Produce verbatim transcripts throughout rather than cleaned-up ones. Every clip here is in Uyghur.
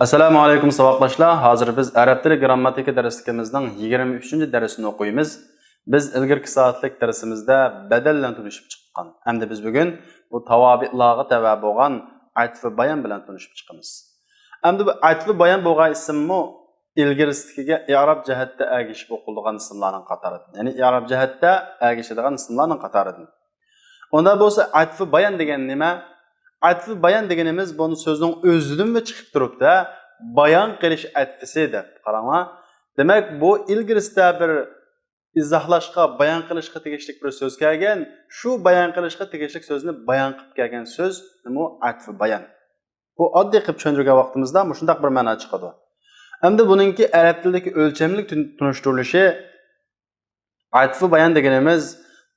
ئەسسالامۇ ئەلەيكۇم ساۋاقداشلار. ھازىر بىز ئەرەب تىلى گىرامماتىكا دەرسلىكىمىزنىڭ يىگىرمە ئۈچىنچى دەرسىنى ئوقۇيمىز. بىز ئىلگىرىكى سائەتلىك دەرسىمىزدە بەدەل بىلەن تونۇشۇپ چىققان. ئەمدى بىز بۈگۈن بۇ تاۋابىئلارغا تەۋە بولغان ئەتفى بايان بىلەن تونۇشۇپ چىقىمىز. ئەمدى بۇ ئەتفى بايان بولغان ئىسىممۇ ئىلگىرىسىدىكىگە ئىئراب جەھەتتە ئەگىشىپ ئوقۇلىدىغان ئىسىملارنىڭ قاتارىدىن. يەنى ئىئراب جەھەتتە ئەگىشىدىغان ئىسىملارنىڭ قاتارىدىن. ئۇندا بولسا ئەتفى بايان دېگەن نېمە؟ ئەتفى بايان دېگىنىمىز بۇنى سۆزنىڭ ئۆزىدىنمۇ چىقىپ تۇرۇپتۇ، بايان قىلىش ئەتفىسى دەپ. قاراڭلار. دېمەك، بۇ ئىلگىرىسىدە بىر ئىزاھلاشقا، بايان قىلىشقا تېگىشلىك بىر سۆز كەلگەن، شۇ بايان قىلىشقا تېگىشلىك سۆزنى بايان قىلىپ كەلگەن سۆز نېمە؟ ئەتفى بايان. بۇ ئاددىي قىلىپ چۈشەندۈرگەن ۋاقتىمىزدا مۇشۇنداق بىر مەنا چىقىدۇ. ئەمدى بۇنىڭكى ئەرەب تىلىدىكى ئۆلچەملىك تون-، تونۇشتۇرۇلۇشى ئەتفى بايان دېگىنىمىز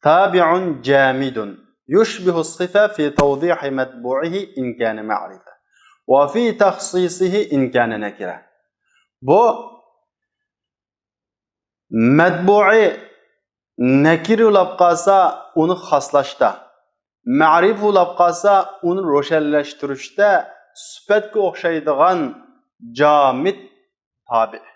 تابىئۇن جامىدۇن يۇشبىھۇ سىفە في توضىح مەتبۇئىھى ئىن كانە مەئرىفە ۋە في تەخسىسىھى ئىن كانە نەكىرە. بۇ مەتبۇئى نەكىرە بولاپ قالسا، ئۇنى خاسلاشتا، مەرىپە بولاپ قالسا، ئۇنى روشەنلەشتۈرۈشتە سۈپەتكە ئوخشايدىغان جامىد تابىئ.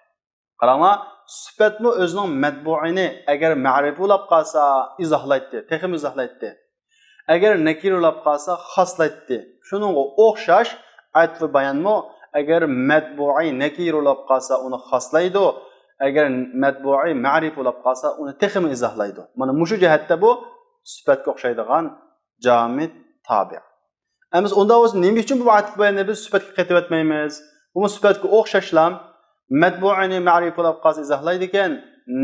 قاراڭلار، سۈپەتمۇ ئۆزىنىڭ مەتبۇئىنى ئەگەر مەرىپە بولاپ قالسا ئىزاھلايتتى، تېخىمۇ ئىزاھلايتتى. ئەگەر نەكىرە بولاپ قالسا خاسلايتتى. شۇنىڭغا ئوخشاش ئەتفى بايانمۇ ئەگەر مەتبۇئى نەكىرە بولاپ قالسا ئۇنى خاسلايدۇ، ئەگەر مەتبۇئى مەرىپە بولاپ قالسا ئۇنى تېخىمۇ ئىزاھلايدۇ. مانا مۇشۇ جەھەتتە بۇ سۈپەتكە ئوخشايدىغان جامىد تابىئ. ئەمىسە ئۇنداق بولسا نېمە ئۈچۈن بۇ ئەتفى باياننى بىز سۈپەتكە قېتىۋەتمەيمىز؟ بۇمۇ سۈپەتكە ئوخشاشلا مەتبۇئىنى مەرىپە بولاپ قالسا ئىزاھلايدىكەن،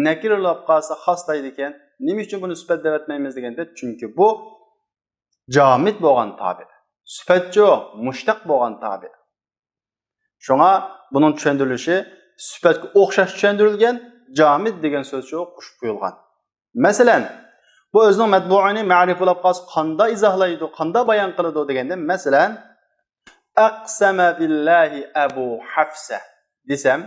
نەكىرە بولاپ قالسا خاسلايدىكەن. نېمە ئۈچۈن بۇنى سۈپەت دەۋەتمەيمىز دېگەندە، چۈنكى بۇ جامىد بولغان تابىئ. سۈپەتچۇ، مۇشتەق بولغان تابىئ. شۇڭا بۇنىڭ چۈشەندۈرۈلۈشى سۈپەتكە ئوخشاش چۈشەندۈرۈلگەن، جامىد دېگەن سۆزچۇ قوشۇپ قويۇلغان. مەسىلەن، بۇ ئۆزىنىڭ مەتبۇئىنى مەرىپە بولاپ قالسا قاندا ئىزاھلايدۇ، قاندا بايان قىلىدۇ دېگەندە، مەسىلەن، ئەقسەمە بىللاھى ئەبۇ ھەفسە دېسەم،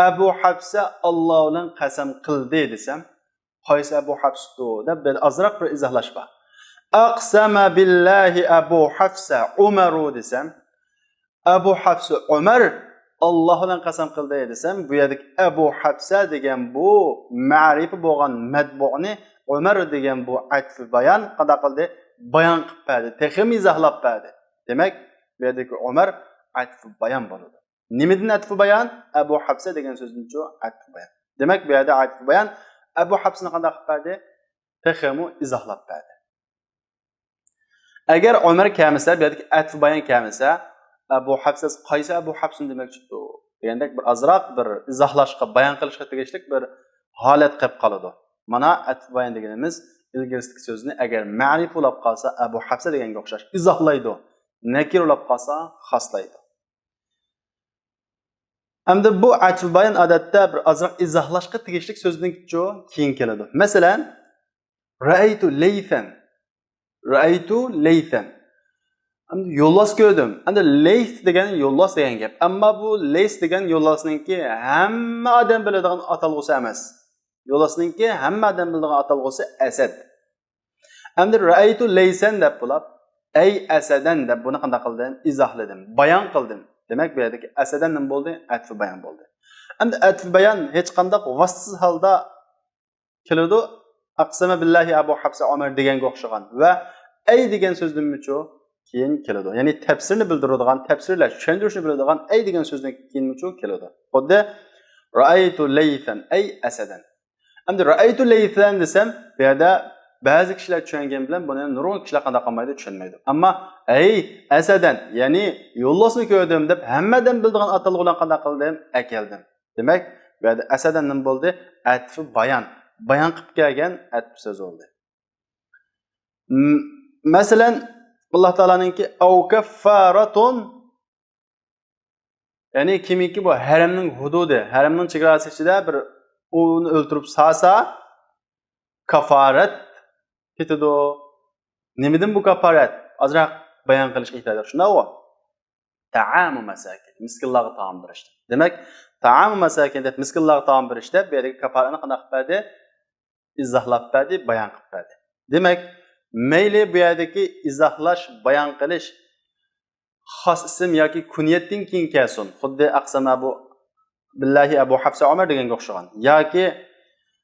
ئەبۇ ھەفسە ئاللا بىلەن قەسەم قىلدى دېسەم، قايسى ئەبۇ ھەفسىدۇ دەپ بىر ئازراق بىر ئىزاھلاش بار. ئەقسەمە بىللاھى ئەبۇ ھەفسە ئۇمەرۇ دېسەم، ئەبۇ ھەپسە ئۆمەر ئاللا بىلەن قەسەم قىلدى دېسەم، بۇ يەردىكى ئەبۇ ھەپسە دېگەن بۇ مەرىپە بولغان مەتبۇئنى ئۆمەر دېگەن بۇ ئەتفى بايان قانداق قىلدى؟ بايان قىلىپ بەردى، تېخىمۇ ئىزاھلاپ بەردى. دېمەك، بۇ يەردىكى ئۆمەر ئەتفى بايان بولىدۇ. نېمىدىن ئەتفى بايان؟ ئەبۇ ھەپسە دېگەن سۆزدىنچۇ ئەتفى بايان. دېمەك، بۇ يەردە ئەتفى بايان ئەبۇ ھەپسىنى قانداق قىلىپ بەردى؟ تېخىمۇ ئىزاھلاپ بەردى. ئەگەر ئۆمەر كەلمىسە، بۇ يەردىكى ئەتفى بايان كەلمىسە، ئەبۇ ھەپسە، قايسى ئەبۇ ھەپسىنى دېمەكچىدۇ دېگەندەك بىر ئازراق بىر ئىزاھلاشقا، بايان قىلىشقا تېگىشلىك بىر ھالەت قېلىپ قالىدۇ. مانا ئەتفى بايان دېگىنىمىز ئىلگىرىسىدىكى سۆزنى ئەگەر مەرىپە بولاپ قالسا، ئەبۇ ھەپسە دېگەنگە ئوخشاش ئىزاھلايدۇ، نەكىرە بولاپ قالسا خاسلايدۇ. ئەمدى بۇ ئەتفى بايان ئادەتتە بىر ئازراق ئىزاھلاشقا تېگىشلىك سۆزدىنچۇ كېيىن كېلىدۇ. مەسىلەن، رەئەيتۇ لەيسەن. رەئەيتۇ لەيسەن. ئەمدى يولۋاس كۆردۈم. ئەمدى لەيس دېگەن يولۋاس دېگەن گەپ. ئەمما بۇ لەيس دېگەن يولۋاسنىڭكى ھەممە ئادەم بىلىدىغان ئاتالغۇسى ئەمەس. يولۋاسنىڭكى ھەممە ئادەم بىلىدىغان ئاتالغۇسى ئەسەد. ئەمدى رەئەيتۇ لەيسەن دەپ بولاپ، ئەي ئەسەدەن دەپ بۇنى قانداق قىلدىم؟ ئىزاھلىدىم، بايان قىلدىم. دېمەك، بۇ يەردىكى ئەسەدەن نېمە بولدى؟ ئەتفى بايان بولدى. ئەمدى ئەتفى بايان ھېچقانداق ۋاسىتىسىز ھالدا كېلىدۇ. ئەقسەمە بىللاھى ئەبۇ ھەپسە ئۆمەر دېگەنگە ئوخشىغان ۋە ئەي دېگەن سۆزدىنمۇچۇ كېيىن كېلىدۇ. يەنى تەپسىرنى بىلدۈرىدىغان، تەپسىرلەش، چۈشەندۈرۈشنى بىلدۈرىدىغان ئەي دېگەن سۆزدىن كېيىنمۇچۇ كېلىدۇ. خۇددى رەئەيتۇ لەيسەن ئەي ئەسەدەن. ئەمدى رەئەيتۇ لەيسەن دېسەم، بۇ يەردە بەزى كىشىلەر چۈشەنگەن بىلەن بۇنى نۇرغۇن كىشىلەر قانداق قىلمايدۇ، چۈشەنمەيدۇ. ئەمما ئەي ئەسەدەن، يەنى يولۋاسنى كۆردۈم دەپ ھەممە ئادەم بىلىدىغان ئاتالغۇ بىلەن قانداق قىلدىم؟ ئەكەلدىم. دېمەك، بۇ يەردە ئەسەدەن نېمە بولدى؟ ئەتفى بايان. بايان قىلىپ كەلگەن ئەتفى سۆز بولدى. م-، مەسىلەن، ئاللا تائالانىڭكى ئەۋ كەففارەتۇن، يەنى كىمكى بۇ ھەرەمنىڭ ھۇدۇدى، ھەرەمنىڭ چېگراسى ئىچىدە بىر ئۇنى ئۆلتۈرۈپ سالسا، كافارەت كېتىدۇ. نېمىدىن بۇ كافارەت؟ ئازراق بايان قىلىشقا ئېھتىياج بار، شۇنداقمۇ؟ تائامۇ مەساكىن، مىسكىنلارغا تائام بېرىش. دېمەك، تائامۇ مەساكىن دەپ مىسكىنلارغا تائام بېرىش دەپ بۇ يەردىكى كافارەتنى قانداق قىلىپ بەردى؟ ئىزاھلاپ بەردى، بايان قىلىپ بەردى. دېمەك، مەيلى بۇ يەردىكى ئىزاھلاش، بايان قىلىش خاس ئىسىم ياكى كۇنيەتتىن كېيىن كەلسۇن، خۇددى ئەقسەمە ئەبۇ بىللاھى ئەبۇ ھەپسە ئۆمەر دېگەنگە ئوخشىغان، ياكى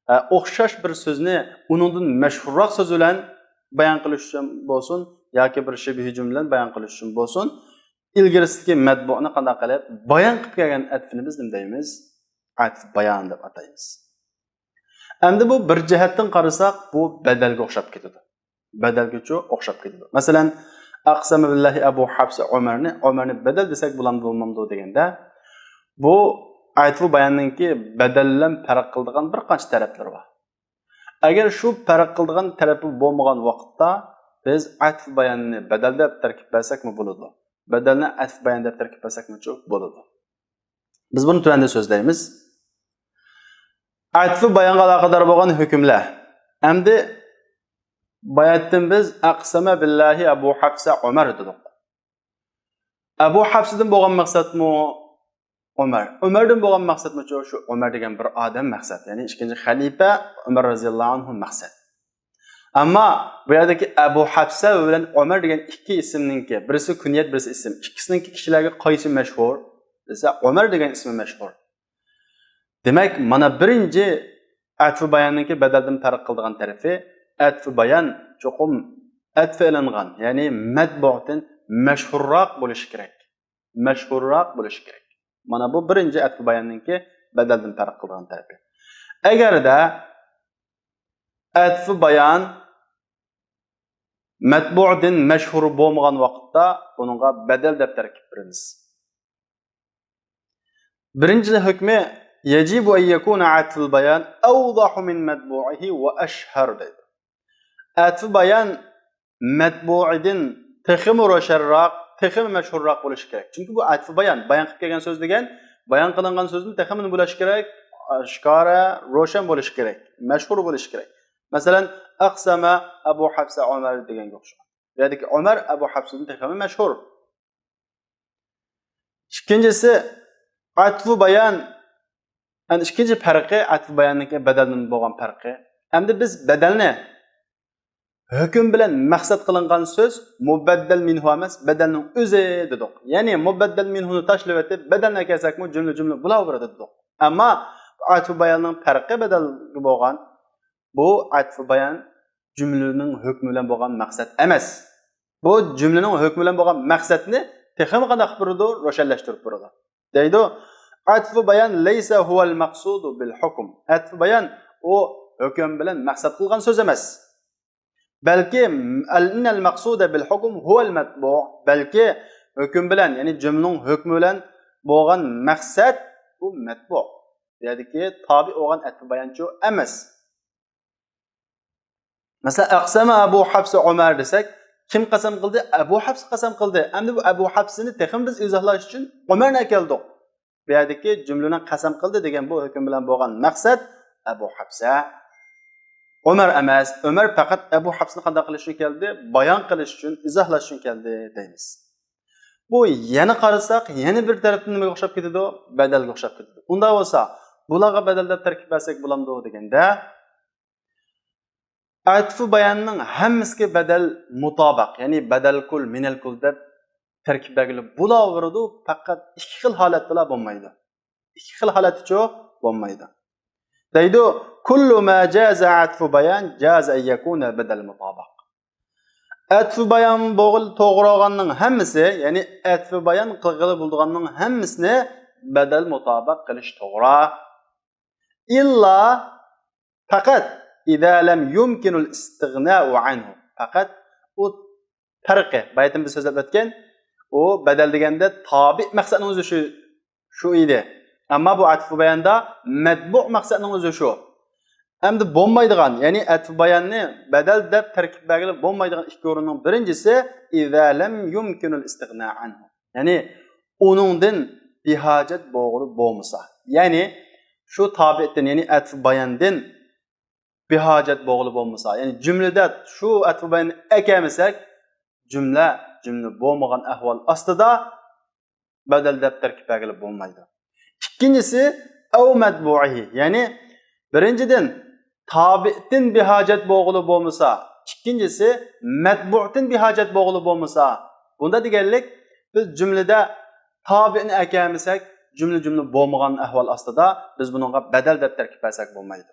ئە، ئوخشاش بىر سۆزنى ئۇنىڭدىن مەشھۇرراق سۆز بىلەن بايان قىلىش ئۈچۈن بولسۇن ياكى بىر شىبھى جۈملە بىلەن بايان قىلىش ئۈچۈن بولسۇن، ئىلگىرىسىدىكى مەتبۇئنى قانداق قىلىپ بايان قىلىپ كەلگەن ئەتفىنى بىز نېمە دەيمىز؟ ئەتف بايان دەپ ئاتايمىز. ئەمدى بۇ بىر جەھەتتىن قارىساق، بۇ بەدەلگە ئوخشاپ كېتىدۇ. بەدەلگىچۇ ئوخشاپ كېتىدۇ. مەسىلەن، ئەقسەمە بىللاھى ئەبۇ ھەپسە ئۆمەرنى، ئۆمەرنى بەدەل دېسەك بولامدۇ، بولمامدۇ دېگەندە، بۇ ئەتفۇ باياننىڭكى بەدەل بىلەن پەرق قىلىدىغان بىر قانچە تەرەپلىرى بار. ئەگەر شۇ پەرق قىلىدىغان تەرىپى بولمىغان ۋاقىتتا، بىز ئەتفۇ باياننى بەدەل دەپ تەركىب بەرسەكمۇ بولىدۇ. بەدەلنى ئەتفۇ بايان دەپ تەركىب بەرسەكمۇچۇ بولىدۇ. بىز بۇنى تۆۋەندە سۆزلەيمىز. ئەتفۇ بايانغا ئالاقىدار بولغان ھۆكۈملەر. ئەمدى باياتتىن بىز ئەقسەمە بىللاھى ئەبۇ ھەپسە ئۆمەر دېدۇق. ئەبۇ ھەپسىدىن بولغان مەقسەتمۇ ئۆمەر. ئۆمەردىن بولغان مەقسەتمۇچۇ شۇ ئۆمەر دېگەن بىر ئادەم مەقسەت. يەنى ئىككىنچى خەلىپە ئۆمەر رەزىياللاھۇ ئەنھۇ مەقسەت. ئەمما بۇ يەردىكى ئەبۇ ھەپسە بىلەن ئۆمەر دېگەن ئىككى ئىسىمنىڭكى، بىرسى كۇنيەت، بىرسى ئىسىم. ئىككىسىنىڭكى كىشىلەرگە قايسى مەشھۇر دېسە، ئۆمەر دېگەن ئىسمى مەشھۇر. دېمەك، مانا بىرىنچى ئەتفۇ باياننىڭكى بەدەلدىن پەرق قىلىدىغان تەرىپى، ئەتفۇ بايان چوقۇم ئەتفى ئېلىنغان، يەنى مەتبۇئدىن مەشھۇرراق بولۇشى كېرەك. مەشھۇرراق بولۇشى كېرەك. مانا بۇ بىرىنچى ئەتفۇ باياننىڭكى بەدەلدىن پەرق قىلىدىغان تەرىپى. ئەگەردە ئەتفۇ بايان مەتبۇئدىن مەشھۇر بولمىغان ۋاقىتتا بۇنىڭغا بەدەل دەپ تەركىب بېرىمىز. بىرىنچى ھۆكمى، يجب أن يكون عطف البيان أوضح من متبوعه وأشهر دەيدۇ. ئەتفۇ بايان مەتبۇئىدىن تېخىمۇ روشەنراق، تېخىمۇ مەشھۇرراق بولۇشى كېرەك. چۈنكى بۇ ئەتفۇ بايان، بايان قىلىپ كەلگەن سۆز دېگەن، بايان قىلىنغان سۆزدىن تېخىمۇ نېمە بولۇشى كېرەك؟ ئاشكارا، روشەن بولۇشى كېرەك، مەشھۇر بولۇشى كېرەك. مەسىلەن، ئەقسەمە ئەبۇ ھەپسە ئۆمەر دېگەنگە ئوخشىغان. بۇ يەردىكى ئۆمەر ئەبۇ ھەپسىدىن تېخىمۇ مەشھۇر. ئىككىنچىسى، ئەتفۇ بايان. يەنى ئىككىنچى پەرقى، ئەتفۇ باياننىڭكى بەدەلدىن بولغان پەرقى. ئەمدى بىز بەدەلنى ھۆكۈم بىلەن مەقسەت قىلىنغان سۆز مۇبەددەل مىنھۇ ئەمەس، بەدەلنىڭ ئۆزى دېدۇق. يەنى مۇبەددەل مىنھۇنى تاشلىۋېتىپ، بەدەلنى ئەكەلسەكمۇ جۈملە جۈملە بولاۋېرىدۇ دېدۇق. ئەمما ئەتفۇ باياننىڭ پەرقى بەدەلگە بولغان، بۇ ئەتفۇ بايان جۈملىنىڭ ھۆكمى بىلەن بولغان مەقسەت ئەمەس. بۇ جۈملىنىڭ ھۆكمى بىلەن بولغان مەقسەتنى تېخىمۇ قانداق قىلىپ بېرىدۇ؟ روشەنلەشتۈرۈپ بېرىدۇ. دەيدۇ، ئەتفۇ بايان لەيسە ھۇۋەل مەقسۇدۇ بىل ھۇكم. ئەتفۇ بايان ئۇ ھۆكۈم بىلەن مەقسەت قىلغان سۆز ئەمەس. بەلكى ئەل، ئىننەل مەقسۇدە بىل ھۇكم ھۇۋەل مەتبۇ. بەلكى ھۆكۈم بىلەن، يەنى جۈملىنىڭ ھۆكمى بىلەن بولغان مەقسەت بۇ مەتبۇ. بۇ يەردىكى تابىئ بولغان ئەتفۇ بايانچۇ ئەمەس. مەسىلەن، ئەقسەمە ئەبۇ ھەپسە ئۆمەر دېسەك، كىم قەسەم قىلدى؟ ئەبۇ ھەپسە قەسەم قىلدى. ئەمدى بۇ ئەبۇ ھەپسىنى تېخىمۇ بىز ئىزاھلاش ئۈچۈن ئۆمەرنى ئەكەلدۇق. بۇ يەردىكى جۈملىنىڭ قەسەم قىلدى دېگەن بۇ ھۆكۈم بىلەن بولغان مەقسەت ئەبۇ ھەپسە. ئۆمەر ئەمەس. ئۆمەر پەقەت ئەبۇ ھەپسىنى قانداق قىلىش ئۈچۈن كەلدى؟ بايان قىلىش ئۈچۈن، ئىزاھلاش ئۈچۈن كەلدى دەيمىز. بۇ يەنە قارىساق، يەنە بىر تەرەپتىن نېمىگە ئوخشاپ كېتىدۇ؟ بەدەلگە ئوخشاپ كېتىدۇ. ئۇنداق بولسا، بۇلارغا بەدەل دەپ تەركىب بەرسەك بولامدۇ دېگەندە، ئەتفۇ باياننىڭ ھەممىسىگە بەدەل مۇتابىق، يەنى بەدەل كۇل، مىنەل كۇل دەپ تەركىب بەرگىلى بولاۋېرىدۇ، پەقەت ئىككى خىل ھالەتتىلا بولمايدۇ. ئىككى خىل ھالەتتىچۇ بولمايدۇ. دەيدۇ، كل ما جاز عطف بيان جاز أن يكون بدل مطابق. ئەتفۇ بايان بولغىلى توغرا بولغاننىڭ ھەممىسى، يەنى ئەتفۇ بايان قىلغىلى بولىدىغاننىڭ ھەممىسىنى بەدەل مۇتابىق قىلىش توغرا. ئىللا، پەقەت، إذا لم يمكن الاستغناء عنه. پەقەت ئۇ پەرقى، بايىتىن بىز سۆزلەپ ئۆتكەن، ئۇ بەدەل دېگەندە تابىئ مەقسەتنىڭ ئۆزى شۇ، شۇ ئىدى. ئەمما بۇ ئەتفۇ باياندا مەتبۇ مەقسەتنىڭ ئۆزى شۇ. ئەمدى بولمايدىغان، يەنى ئەتفۇ باياننى بەدەل دەپ تەركىب بەرگىلى بولمايدىغان ئىككى ئورۇننىڭ بىرىنچىسى، إذا لم يمكن الاستغناء عنه. يەنى ئۇنىڭدىن بىھاجەت بولغىلى بولمىسا. يەنى شۇ تابىئدىن، يەنى ئەتفۇ باياندىن بىھاجەت بولغىلى بولمىسا، يەنى جۈملىدە شۇ ئەتفۇ باياننى ئەكەلمىسەك، جۈملە، جۈملە بولمىغان ئەھۋال ئاستىدا بەدەل دەپ تەركىب بەرگىلى بولمايدۇ. ئىككىنچىسى، ئەۋ مەتبۇئىھى، يەنى بىرىنچىدىن، تابىئدىن بىھاجەت بولغىلى بولمىسا، ئىككىنچىسى، مەتبۇئدىن بىھاجەت بولغىلى بولمىسا، بۇندا دېگەنلىك، بىز جۈملىدە تابىئنى ئەكەلمىسەك، جۈملە جۈملە بولمىغان ئەھۋال ئاستىدا بىز بۇنىڭغا بەدەل دەپ تەركىب بەرسەك بولمايدۇ.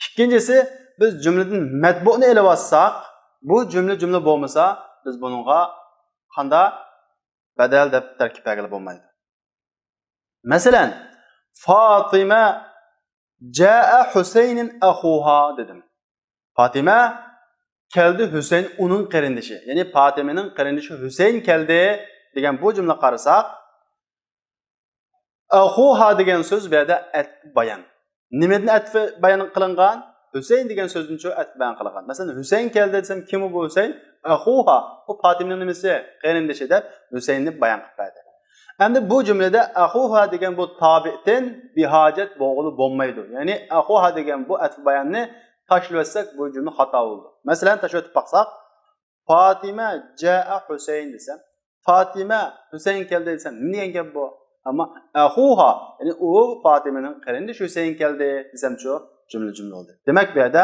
ئىككىنچىسى، بىز جۈملىدىن مەتبۇئنى ئېلىۋالساق، بۇ جۈملە جۈملە بولمىسا، بىز بۇنىڭغا قاندا بەدەل دەپ تەركىب بەرگىلى بولمايدۇ. مەسىلەن، فاتىمە جاء حسينن أخوها دېدىم. فاتىمە كەلدى، ھۈسەيىن ئۇنىڭ قېرىندىشى. يەنى فاتىمىنىڭ قېرىندىشى ھۈسەيىن كەلدى دېگەن بۇ جۈملىگە قارىساق، أخوها دېگەن سۆز بۇ يەردە ئەتىپ بايان. نېمىدىن ئەتىپ بايان قىلىنغان؟ ھۈسەيىن دېگەن سۆزدىن شۇ ئەتىپ بايان قىلىنغان. مەسىلەن، ھۈسەيىن كەلدى دېسەم، كىم ئۇ بۇ ھۈسەيىن؟ أخوها. ئۇ فاتىمىنىڭ نېمىسى؟ قېرىندىشى دەپ ھۈسەيىننى بايان قىلىپ بەردى. ئەمدى بۇ جۈملىدە أخوها دېگەن بۇ تابىئتىن بىھاجەت بولغىلى بولمايدۇ. يەنى أخوها دېگەن بۇ ئەتىپ باياننى تاشلىۋەتسەك، بۇ جۈملە خاتا بولىدۇ. مەسىلەن، تاشلىۋېتىپ باقساق، فاتىمە جاء ھۈسەيىن دېسەم، فاتىمە ھۈسەيىن كەلدى دېسەم، نېمە دېگەن گەپ بۇ؟ ئەمما أخوها، يەنى ئۇ فاتىمىنىڭ قېرىندىشى ھۈسەيىن كەلدى دېسەمچۇ، جۈملە جۈملە بولدى. دېمەك، بۇ يەردە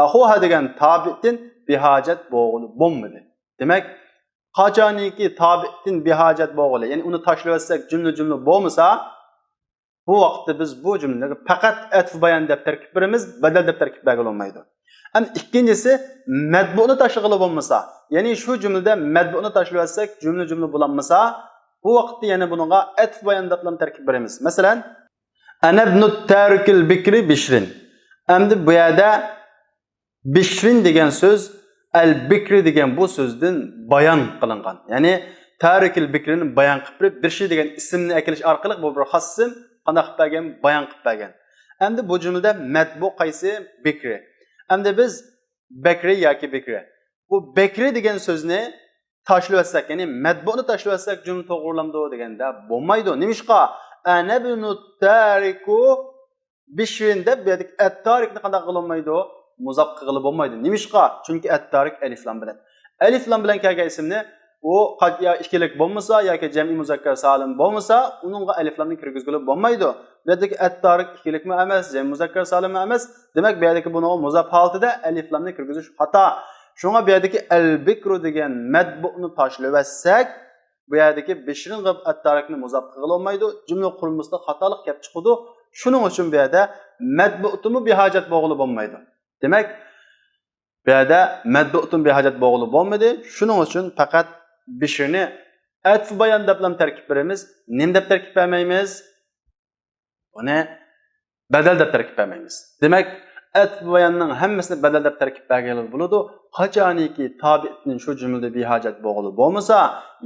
أخوها دېگەن تابىئتىن بىھاجەت بولغىلى بولمىدى. دېمەك، قاچانكى تابىئتىن بىھاجەت بولغىلى، يەنى ئۇنى تاشلىۋەتسەك، جۈملە جۈملە بولمىسا، بۇ ۋاقىتتا بىز بۇ جۈملىگە پەقەت ئەتىپ بايان دەپ تەركىب بېرىمىز، بەدەل دەپ تەركىب بەرگىلى بولمايدۇ. ئەمدى ئىككىنچىسى، مەتبۇئنى تاشلىغىلى بولمىسا، يەنى شۇ جۈملىدە مەتبۇئنى تاشلىۋەتسەك، جۈملە جۈملە بولالمىسا، بۇ ۋاقىتتا يەنە بۇنىڭغا ئەتىپ بايان دەپلا تەركىب بېرىمىز. مەسىلەن، أنا ابن التارك البكر بشر. ئەمدى بۇ يەردە بىشرىن دېگەن سۆز ئەل بىكرى دېگەن بۇ سۆزدىن بايان قىلىنغان. يەنى تارىكىل بىكرىنى بايان قىلىپ بېرىپ، بىرشى دېگەن ئىسىمنى ئەكېلىش ئارقىلىق بۇ بىر خاس ئىسىم قانداق قىلىپ بەرگەن؟ بايان قىلىپ بەرگەن. ئەمدى بۇ جۈملىدە مەتبۇ قايسى؟ بىكرى. ئەمدى بىز بەكرى ياكى بىكرى. بۇ بەكرى دېگەن سۆزنى تاشلىۋەتسەك، يەنى مەتبۇئنى تاشلىۋەتسەك، جۈملە توغرىلامدۇ دېگەندە بولمايدۇ. نېمىشقا؟ أنا ابن التارك بشر دەپ بۇ يەردىكى ئەتتارىكنى قانداق قىلغىلى بولمايدۇ؟ مۇزاپ قىلغىلى بولمايدۇ. نېمىشقا؟ چۈنكى ئەتتارىك ئەلىفلام بىلەن. ئەلىفلام بىلەن كەلگەن ئىسىمنى ئۇ قا-، يا ئىككىلىك بولمىسا ياكى جەمئىي مۇزەككەر سالىم بولمىسا، ئۇنىڭغا ئەلىفلامنى كىرگۈزگىلى بولمايدۇ. بۇ يەردىكى ئەتتارىك ئىككىلىكمۇ ئەمەس، جەمئىي مۇزەككەر سالىممۇ ئەمەس. دېمەك، بۇ يەردىكى بۇنىڭغا مۇزاپ ھالىتىدە ئەلىفلامنى كىرگۈزۈش خاتا. شۇڭا بۇ يەردىكى ئەل بىكرۇ دېگەن مەتبۇئنى تاشلىۋەتسەك، بۇ يەردىكى بىشرىن قىلىپ ئەتتارىكنى مۇزاپ قىلغىلى بولمايدۇ. جۈملە قۇرۇلمىسىدا خاتالىق كەپ چىقىدۇ. شۇنىڭ ئۈچۈن بۇ يەردە مەتبۇئتىنمۇ بىھاجەت بولغىلى بولمايدۇ. دېمەك، بۇ يەردە مەتبۇئتىن بىھاجەت بولغىلى بولمىدى. شۇنىڭ ئۈچۈن پەقەت بىشرىنى ئەتف بايان دەپلا تەركىب بېرىمىز. نېمە دەپ تەركىب بەرمەيمىز؟ بۇنى بەدەل دەپ تەركىب بەرمەيمىز. دېمەك، ئەتف باياننىڭ ھەممىسىنى بەدەل دەپ تەركىب بەرگىلى بولىدۇ. قاچانكى تابىئتىن شۇ جۈملىدە بىھاجەت بولغىلى بولمىسا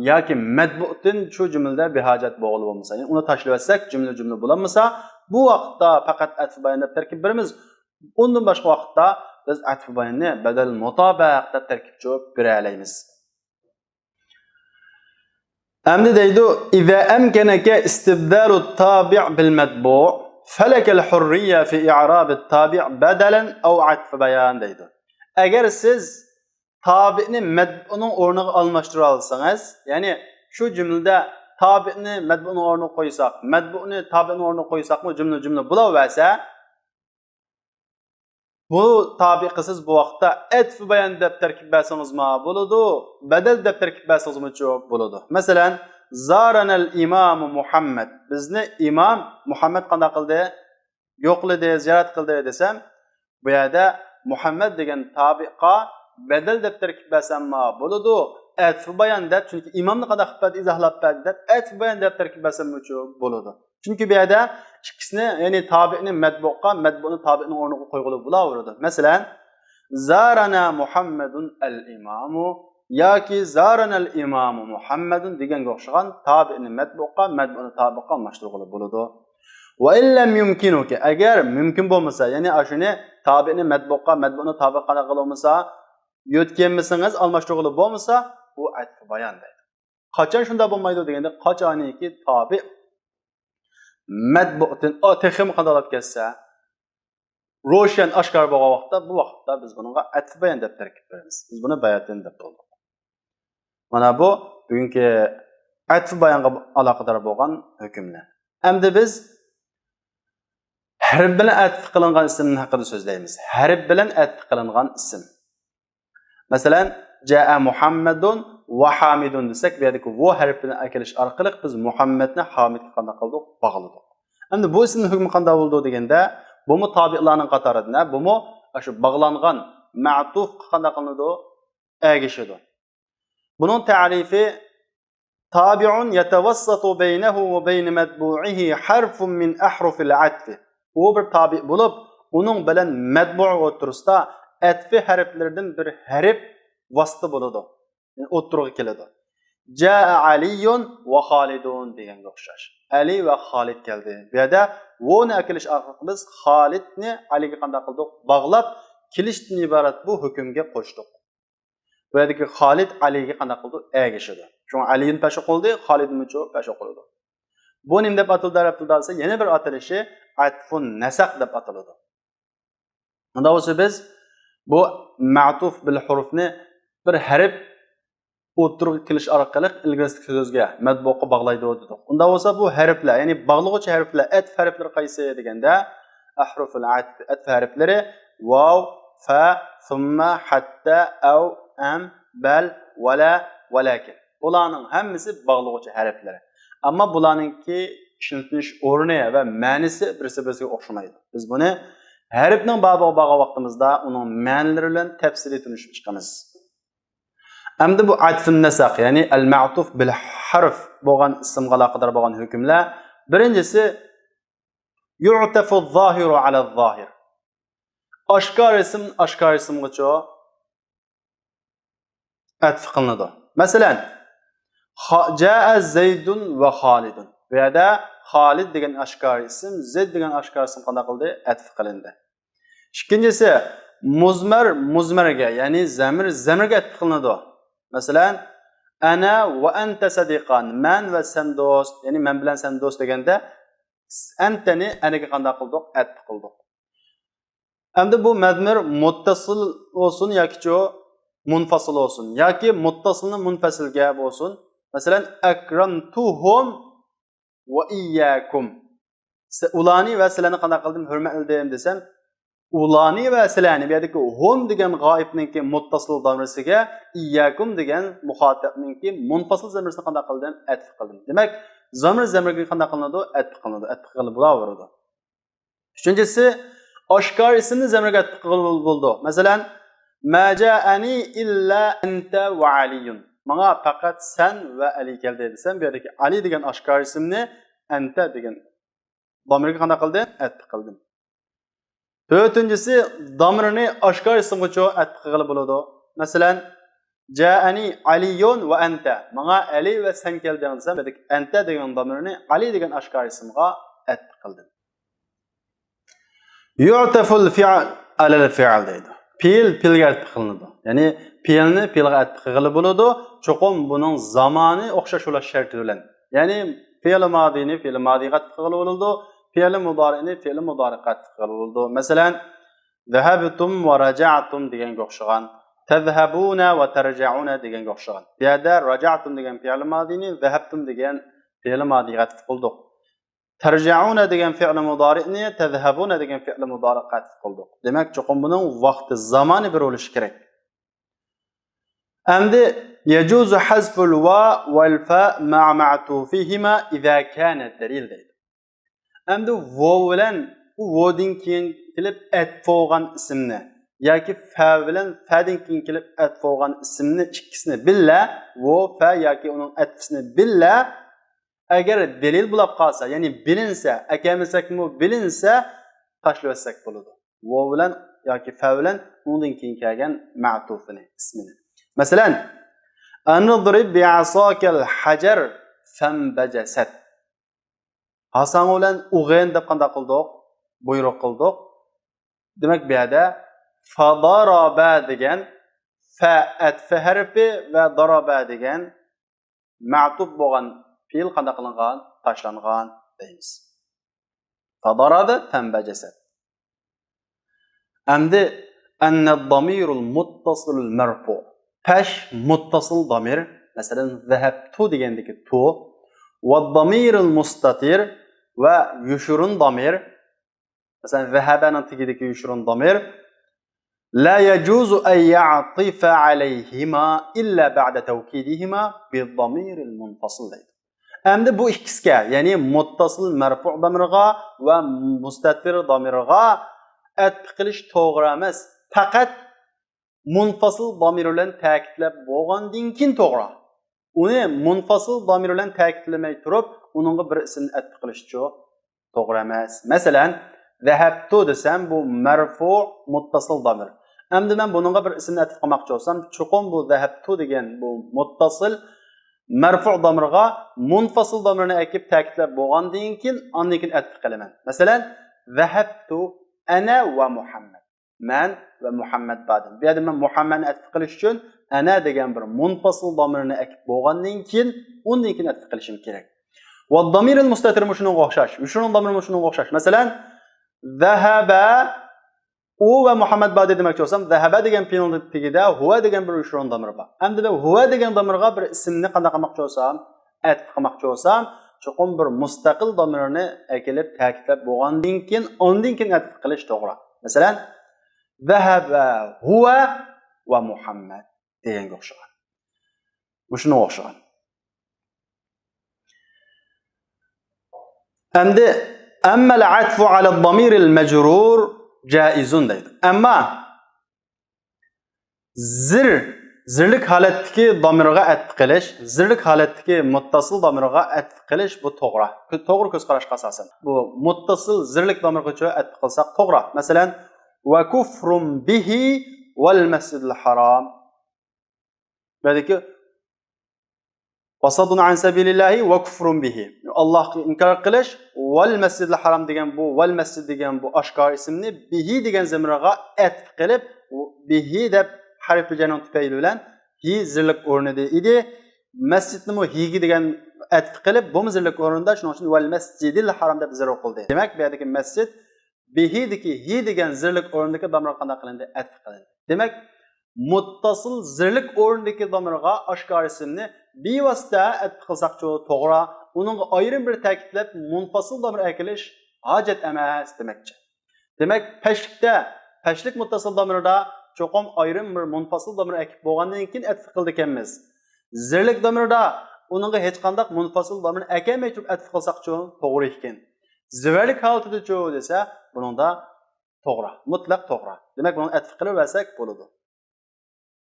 ياكى مەتبۇئتىن شۇ جۈملىدە بىھاجەت بولغىلى بولمىسا، يەنى ئۇنى تاشلىۋەتسەك، جۈملە جۈملە بولالمىسا، بۇ ۋاقىتتا پەقەت ئەتف بايان دەپ تەركىب بېرىمىز. ئۇندىن باشقا ۋاقىتتا بىز ئەتف باياننى بەدەل مۇتابىق دەپ تەركىب چوپ بېرەلەيمىز. ئەمدى دەيدۇ، إذا أمكنك استبدال التابع بالمتبوع فلك الحرية في إعراب التابع بدلا أو عطف بيان دەيدۇ. ئەگەر سىز تابىئنى مەتبۇئنىڭ ئورنىغا ئالماشتۇرالىسىڭىز، يەنى شۇ جۈملىدە تابىئنى مەتبۇئنىڭ ئورنىغا قويساق، مەتبۇئنى تابىئنىڭ ئورنىغا قويساقمۇ جۈملە جۈملە بولاۋەرسە، بۇ تابىئقا سىز بۇ ۋاقىتتا ئەتف بايان دەپ تەركىب بەرسىڭىزمۇ بولىدۇ، بەدەل دەپ تەركىب بەرسىڭىزمۇچۇ بولىدۇ. مەسىلەن، زارەنەل ئىمامۇ مۇھەممەد. بىزنى ئىمام مۇھەممەد قانداق قىلدى؟ يوقلىدى، زىيارەت قىلدى دېسەم، بۇ يەردە مۇھەممەد دېگەن تابىئقا بەدەل دەپ تەركىب بەرسەممۇ بولىدۇ، ئەتف بايان دەپ، چۈنكى ئىمامنى قانداق قىلىپ بەردى؟ ئىزاھلاپ بەردى دەپ، ئەتف بايان دەپ تەركىب بەرسەممۇچۇ بولىدۇ. چۈنكى بۇ يەردە ئىككىسىنى، يەنى تابىئنى مەتبۇئقا، مەتبۇئنى تابىئنىڭ ئورنىغا قويغىلى بولاۋېرىدۇ. مەسىلەن، زارەنە مۇھەممەدۇن ئەل ئىمامۇ ياكى زارەنەل ئىمامۇ مۇھەممەدۇن دېگەنگە ئوخشىغان تابىئنى مەتبۇئقا، مەتبۇئنى تابىئقا ئالماشتۇرغىلى بولىدۇ. ۋە ئىن لەم يۇمكىنۇكە، ئەگەر مۇمكىن بولمىسا، يەنى ئاشۇنى تابىئنى مەتبۇئقا، مەتبۇئنى تابىئقا قانداق قىلالمىسا، يۆتكەيمىسىڭىز، ئالماشتۇرغىلى بولمىسا، ئۇ ئەتف بايان دەيدۇ. قاچان شۇنداق بولمايدۇ دېگەندە، قاچانكى تابىئ مەتبۇئتىن، ئا، تېخىمۇ قانداقلاپ كەتسە، روشەن، ئاشكارا بولغان ۋاقىتتا، بۇ ۋاقىتتا بىز بۇنىڭغا ئەتف بايان دەپ تەركىب بېرىمىز. بىز بۇنى باياتىن دەپ بولدۇق. مانا بۇ بۈگۈنكى ئەتف بايانغا ئالاقىدار بولغان ھۆكۈملەر. ئەمدى بىز ھەرپ بىلەن ئەتف قىلىنغان ئىسىمنىڭ ھەققىدە سۆزلەيمىز. ھەرپ بىلەن ئەتف قىلىنغان ئىسىم. مەسىلەن، جاء مۇھەممەدۇن ۋە ھامىدۇن دېسەك، بۇ يەردىكى ۋۇ ھەرپىنى ئەكېلىش ئارقىلىق بىز مۇھەممەدنى ھامىدقا قانداق قىلدۇق؟ باغلىدۇق. ئەمدى بۇ ئىسىمنىڭ ھۆكمى قانداق بولىدۇ دېگەندە، بۇمۇ تابىئلارنىڭ قاتارىدىن، ھە، بۇمۇ شۇ باغلانغان مەتۇفقا قانداق قىلىنىدۇ؟ ئەگىشىدۇ. بۇنىڭ تەرىپى تابىئۇن يەتەۋەسسەتۇ بەينەھۇ ۋە بەينە مەتبۇئىھى ھەرفۇن مىن ئەھرۇفىل ئەتفى. ئۇ بىر تابىئ بولۇپ، ئۇنىڭ بىلەن مەتبۇئ ئوتتۇرىسىدا ئەتفى ھەرپلىرىدىن بىر ھەرپ ۋاسىتە بولىدۇ. يەنى ئوتتۇرىغا كېلىدۇ. جاء ئەلىيۇن ۋە خالىدۇن دېگەنگە ئوخشاش. ئەلى ۋە خالىد كەلدى. بۇ يەردە ۋۇنى ئەكېلىش ئارقىلىق بىز خالىدنى ئەلىگە قانداق قىلدۇق؟ باغلاپ، كېلىشتىن ئىبارەت بۇ ھۆكۈمگە قوشتۇق. بۇ يەردىكى خالىد ئەلىگە قانداق قىلىدۇ؟ ئەگىشىدۇ. شۇڭا ئەلىيۇن پەش ئوقۇلدى، خالىدمۇچۇ پەش ئوقۇلىدۇ. بۇ نېمە دەپ ئاتىلىدۇ ئەرەب تىلىدا دېسە، يەنە بىر ئاتىلىشى ئەتفۇن نەسەق دەپ ئاتىلىدۇ. ئۇنداق بولسا بىز بۇ مەتۇف بىل ھۇرۇفنى بىر ھەرپ ئوتتۇرىغا كېلىش ئارقىلىق ئىلگىرىسىدىكى سۆزگە، مەتبۇئقا باغلايدۇ دېدۇق. ئۇنداق بولسا بۇ ھەرپلەر، يەنى باغلىغۇچى ھەرپلەر، ئەتف ھەرپلىرى قايسى دېگەندە، ئەھرۇفۇل ئەتف، ئەتف ھەرپلىرى ۋاۋ، فە، سۇممە، ھەتتە، ئەۋ، ئەم، بەل، ۋەلە، ۋەلەكىن. بۇلارنىڭ ھەممىسى باغلىغۇچى ھەرپلىرى. ئەمما بۇلارنىڭكى ئىشلىتىلىش ئورنى ۋە مەنىسى بىرسى بىرسىگە ئوخشىمايدۇ. بىز بۇنى ھەرپنىڭ بابىغا بارغان ۋاقتىمىزدا ئۇنىڭ مەنىلىرى بىلەن تەپسىلىي تونۇشۇپ چىقىمىز. ئەمدى بۇ ئەتفۇن نەسەق، يەنى ئەل مەتۇف بىل ھەرف بولغان ئىسىمغا ئالاقىدار بولغان ھۆكۈملەر. بىرىنچىسى، يۇئتەفۇ زاھىرۇ ئەلە زاھىر. ئاشكارا ئىسىم ئاشكارا ئىسىمغىچۇ ئەتف قىلىنىدۇ. مەسىلەن، خا-، جاء زەيدۇن ۋە خالىدۇن. بۇ يەردە خالىد دېگەن ئاشكارا ئىسىم، زەيد دېگەن ئاشكارا ئىسىم قانداق قىلدى؟ ئەتف قىلىندى. ئىككىنچىسى، مۇزمەر مۇزمەرگە، يەنى زەمىر زەمىرگە ئەتف قىلىنىدۇ. مەسىلەن، ئەنە ۋە ئەنتە سەدىقان، مەن ۋە سەن دوست، يەنى مەن بىلەن سەن دوست دېگەندە، ئەنتەنى ئەنىگە قانداق قىلدۇق؟ ئەتف قىلدۇق. ئەمدى بۇ مەزمۇر مۇتتەسىل بولسۇن ياكىچۇ مۇنفەسىل بولسۇن، ياكى مۇتتەسىلنى مۇنفەسىلگە بولسۇن. مەسىلەن، ئەكرەمتۇھۇم ۋە ئىيياكۇم. سى-، ئۇلارنى ۋە سىلەرنى قانداق قىلدىم؟ ھۆرمەتلىدىم دېسەم، ئۇلارنى ۋە سىلەرنى، بۇ يەردىكى ھۇم دېگەن غائىبنىڭكى مۇتتەسىل دامىرىسىگە، ئىيياكۇم دېگەن مۇخاتەبنىڭكى مۇنفەسىل زامىرىسىنى قانداق قىلدىم؟ ئەتف قىلدىم. دېمەك، زامىر زامىرگە قانداق قىلىنىدۇ؟ ئەتف قىلىنىدۇ. ئەتف قىلغىلى بولاۋېرىدۇ. ئۈچىنچىسى، ئاشكارا ئىسىمنى زەمىرگە ئەتف قىلغىلى بولىدۇ. مەسىلەن، ما جاءنى إلا أنت وعلي. ماڭا پەقەت سەن ۋە ئەلى كەلدى دېسەم، بۇ يەردىكى ئەلى دېگەن ئاشكارا ئىسىمنى ئەنتە دېگەن دامىرغا قانداق قىلدىم؟ ئەتف قىلدىم. تۆتىنچىسى، دامىرنى ئاشكارا ئىسىمغىچۇ ئەتف قىلغىلى بولىدۇ. مەسىلەن، جاءنى علي وأنت. ماڭا ئەلى ۋە سەن كەلدىڭ دېسەم، بۇ يەردىكى ئەنتە دېگەن دامىرنى ئەلى دېگەن ئاشكارا ئىسىمغا ئەتف قىلدىم. يعطف الفعل على الفعل دەيدۇ. پېئىل پېئىلگە ئەتپ قىلىنىدۇ. يەنى پېئىلنى پېئىلغا ئەتپ قىلغىلى بولىدۇ. چوقۇم بۇنىڭ زامانى ئوخشاش بولۇش شەرتى بىلەن. يەنى پېئىل مادىنى پېئىل مادىغا ئەتپ قىلغىلى بولىدۇ. پېئىل مۇدارىئنى پېئىل مۇدارىغا ئەتپ قىلغىلى بولىدۇ. مەسىلەن، ذهبتم ورجعتم دېگەنگە ئوخشىغان. تذهبون وترجعون دېگەنگە ئوخشىغان. بۇ يەردە رجعتم دېگەن پېئىل مادىنى ذهبتم دېگەن پېئىل مادىغا ئەتپ قىلدۇق. ترجعون دېگەن فېئىل مۇدارىئنى تذهبون دېگەن فېئىل مۇدارىئقا ئەتپ قىلدۇق. دېمەك، چوقۇم بۇنىڭ ۋاقتى، زامانى بىر بولۇشى كېرەك. ئەمدى يجوز حذف الواو والفاء مع معطوفهما إذا كان دليل دەيدۇ. ئەمدى ۋو بىلەن، بۇ ۋودىن كېيىن كېلىپ ئەتپ بولغان ئىسىمنى ياكى فە بىلەن فەدىن كېيىن كېلىپ ئەتپ بولغان ئىسىمنى ئىككىسىنى بىللە، ۋو، فە ياكى ئۇنىڭ ئەتپىسىنى بىللە، ئەگەر دەلىل بولاپ قالسا، يەنى بىلىنسە، ئەكەلمىسەكمۇ بىلىنسە، تاشلىۋەتسەك بولىدۇ. ۋو بىلەن ياكى فە بىلەن ئۇنىڭدىن كېيىن كەلگەن مەتۇفىنى، ئىسمىنى. مەسىلەن، أن اضرب بعصاك الحجر فانبجست. ھاساڭ بىلەن ئۇرغىن دەپ قانداق قىلدۇق؟ بۇيرۇق قىلدۇق. دېمەك، بۇ يەردە فضرب دېگەن فە ئەتفى ھەرپى ۋە ضرب دېگەن مەتۇپ بولغان پېئىل قانداق قىلىنغان؟ تاشلانغان دەيمىز. فضرب فانبجست. ئەمدى أن الضمير المتصل المرفوع. پەش مۇتتەسىل دامىر، مەسىلەن، ذهبت دېگەندىكى تو، والضمير المستتر ۋە يوشۇرۇن دامىر، مەسىلەن، ذهبنىڭ تېگىدىكى يوشۇرۇن دامىر، لا يجوز أن يعطف عليهما إلا بعد توكيدهما بالضمير المنفصل دەيدۇ. ئەمدى بۇ ئىككىسىگە، يەنى مۇتتاسىل مەرپۇ دامىرغا ۋە مۇستەتىر دامىرغا ئەتپە قىلىش توغرا ئەمەس. پەقەت مۇنفاسىل دامىر بىلەن تەكىتلەپ بولغاندىن كېيىن توغرا. ئۇنى مۇنفاسىل دامىر بىلەن تەكىتلىمەي تۇرۇپ، ئۇنىڭغا بىر ئىسىمنى ئەتپە قىلىشچۇ؟ توغرا ئەمەس. مەسىلەن، ذهبت دېسەم، بۇ مەرفۇ مۇتتاسىل دامىر. ئەمدى مەن بۇنىڭغا بىر ئىسىمنى ئەتپ قىلماقچى بولسام، چوقۇم بۇ ذهبت دېگەن بۇ مۇتتاسىل مەرفۇ دامىرغا مۇنفاسىل دامىرنى ئەكىپ تەكىتلەپ بولغاندىن كېيىن، ئاندىن كېيىن ئەتپ قىلىمەن. مەسىلەن، ذهبت أنا ومحمد. مەن ۋە مۇھەممەد بار دېدىم. بۇ يەردە مەن مۇھەممەدنى ئەتپ قىلىش ئۈچۈن ئەنە دېگەن بىر مۇنپاسىل دامىرنى ئەكىپ بولغاندىن كېيىن، ئۇندىن كېيىن ئەتپ قىلىشىم كېرەك. والضمير المستتر مۇشۇنىڭغا ئوخشاش. مۇشۇنىڭ دامىرى مۇشۇنىڭغا ئوخشاش. مەسىلەن، ذهب، ئۇ ۋە مۇھەممەد بار دېمەكچى بولسام، ذهب دېگەن پېئىلنىڭ تېگىدە ھۇۋە دېگەن بىر يوشۇرۇن دامىر بار. ئەمدى مەن ھۇۋە دېگەن دامىرغا بىر ئىسىمنى قانداق قىلماقچى بولسام، ئەتپ قىلماقچى بولسام، چوقۇم بىر مۇستەقىل دامىرنى ئەكېلىپ تەكىتلەپ بولغاندىن كېيىن، ئاندىن كېيىن ئەتپ قىلىش توغرا. مەسىلەن، ذهب هو ومحمد دېگەنگە ئوخشىغان. مۇشۇنىڭغا ئوخشىغان. ئەمدى أما العطف على الضمير المجرور جائز دەيدۇ. ئەمما زىر، زىرلىك ھالەتتىكى دامىرغا ئەتپ قىلىش، زىرلىك ھالەتتىكى مۇتتاسىل دامىرغا ئەتپ قىلىش بۇ توغرا. توغرا كۆز قاراشقا ئاساسەن. بۇ مۇتتاسىل زىرلىك دامىرغىچۇ ئەتپ قىلساق توغرا. مەسىلەن، وكفر به والمسجد الحرام. بۇ يەردىكى وصد عن سبيل الله وكفر به. ئاللاھقا ئىنكار قىلىش، ۋەل مەسجىدىل ھارام دېگەن بۇ، ۋەل مەسجىد دېگەن بۇ ئاشكارا ئىسىمنى به دېگەن زەمىرغا ئەتپ قىلىپ، به دەپ ھەرپى جەرنىڭ تۈپەيلى بىلەن ھى زىرلىق ئورنىدا ئىدى. مەسجىدنىمۇ ھىگە دېگەن ئەتپ قىلىپ، بۇمۇ زىرلىق ئورنىدا، شۇنىڭ ئۈچۈن ۋەل مەسجىدىل ھارام دەپ زەرب قىلدى. دېمەك، بۇ يەردىكى مەسجىد بهدىكى ھى دېگەن زىرلىق ئورنىدىكى دامىرغا قانداق قىلىندى؟ ئەتپ قىلىندى. دېمەك، مۇتتاسىل زىرلىق ئورنىدىكى دامىرغا ئاشكارا ئىسىمنى بىۋاسىتە ئەتپ قىلساقچۇ توغرا، ئۇنىڭغا ئايرىم بىر تەكىتلەپ مۇنپاسىل دامىر ئەكېلىش ھاجەت ئەمەس دېمەكچى. دېمەك، پەشلىكتە، پەشلىك مۇتتاسىل دامىردا چوقۇم ئايرىم بىر مۇنپاسىل دامىر ئەكىپ بولغاندىن كېيىن ئەتپ قىلىدىكەنمىز. زىرلىك دامىردا ئۇنىڭغا ھېچقانداق مۇنپاسىل دامىر ئەكەلمەي تۇرۇپ ئەتپ قىلساقچۇ توغرا ئىكەن. زىۋەرلىك ھالىتىدىچۇ دېسە، بۇنىڭدا توغرا، مۇتلەق توغرا. دېمەك، بۇنىڭغا ئەتپ قىلىۋەرسەك بولىدۇ.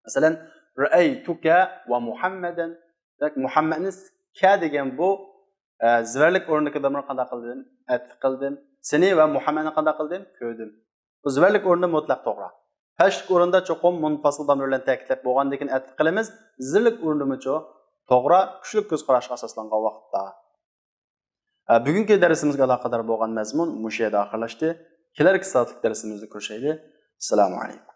مەسىلەن، رأيتك ومحمدا. دېمەك، مۇھەممەدنى كە دېگەن بۇ، ئە، زىۋەرلىك ئورنىدىكى دامىرنى قانداق قىلدىم؟ ئەتپ قىلدىم. سېنى ۋە مۇھەممەدنى قانداق قىلدىم؟ كۆردۈم. بۇ زىۋەرلىك ئورنىدا مۇتلەق توغرا. پەشلىك ئورنىدا چوقۇم مۇنپاسىل دامىر بىلەن تەكىتلەپ بولغاندىن كېيىن ئەتپ قىلىمىز. زىرلىك ئورنىدىمۇچۇ؟ توغرا، كۈچلۈك كۆز قاراشقا ئاساسلانغان ۋاقىتتا. ھە، بۈگۈنكى دەرسىمىزگە ئالاقىدار بولغان مەزمۇن مۇشۇ يەردە ئاخىرلاشتى. كېلەركى سائەتلىك دەرسىمىزدە كۆرۈشەيلى. ئەسسالامۇ ئەلەيكۇم.